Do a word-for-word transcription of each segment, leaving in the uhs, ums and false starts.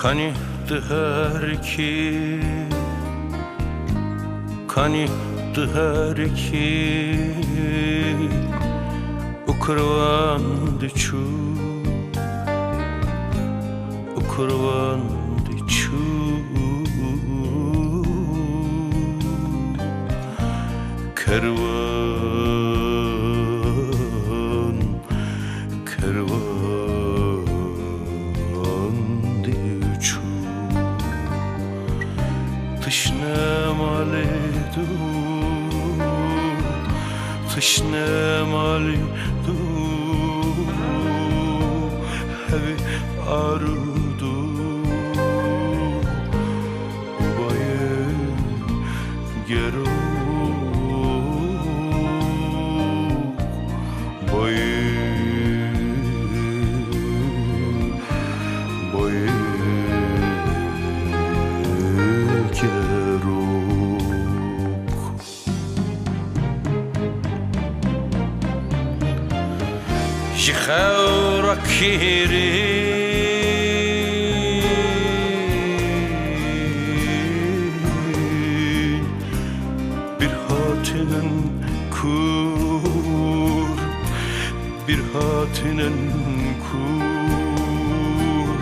Kanî tu her kî, kanî tu her kî û kirwan diçû, û kirwan diçû, kerwan, kerwan diçû. Tişne malê dû, tişne malê dû, hevî arû dû, bayê gerû. Bayê, bayê kerok. Ji xew re kêrî bir hatinin kûr, bir hatinin kûr,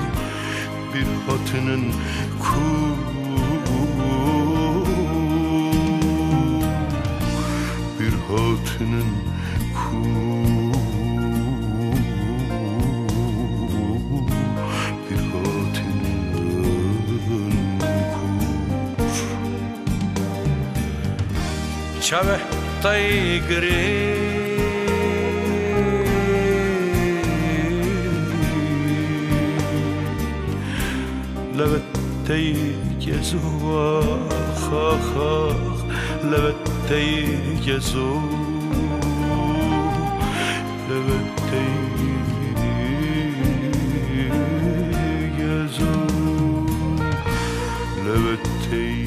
bir hatinin kûr, bir hatinin kûr, bir hatinin kûr. Çavê te yê girê, lewê te yê gezo, ax, ax, ax, lewê te yê gezo. Lewetey gezo, lewetey,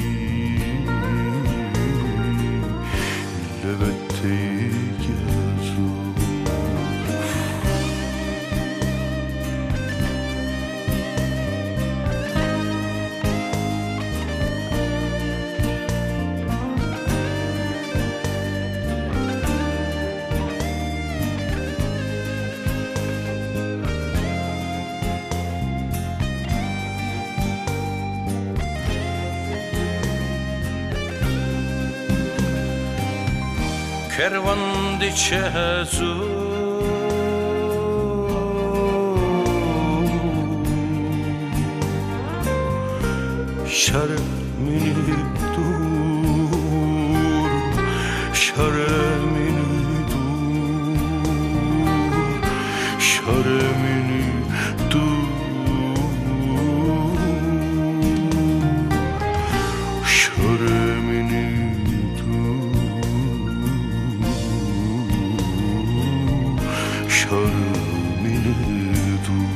lewetey gezo. Kerwan diçe zû. Şermînî dûr, şermînî dûr, şermînî dûr, şermînî dûr, şermînî dûr.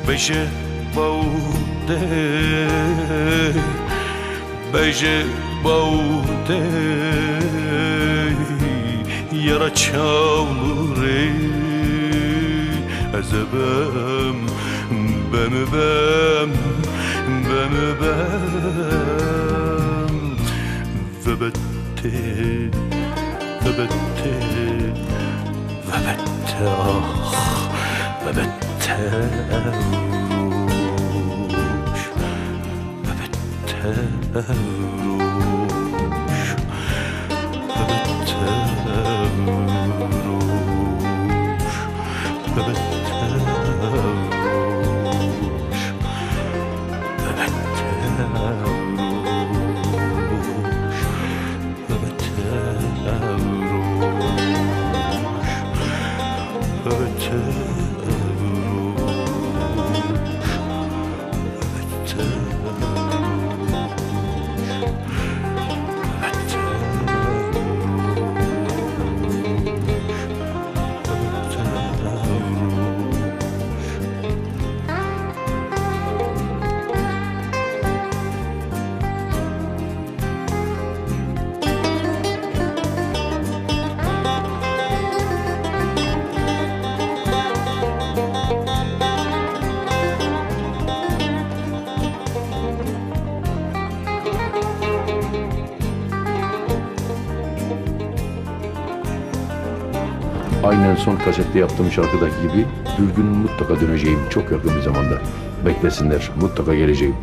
Bêje bawde, bêje bawde, yara çawlurê, ez ê bem, bem, bem, bem, bem. Vebette, vebette, vebette, ah, vebette, vebette, vebette, vebette, Aynen son kasette yaptığım şarkıdaki gibi düğüne mutlaka döneceğim çok yakın bir zamanda. Beklesinler, mutlaka geleceğim.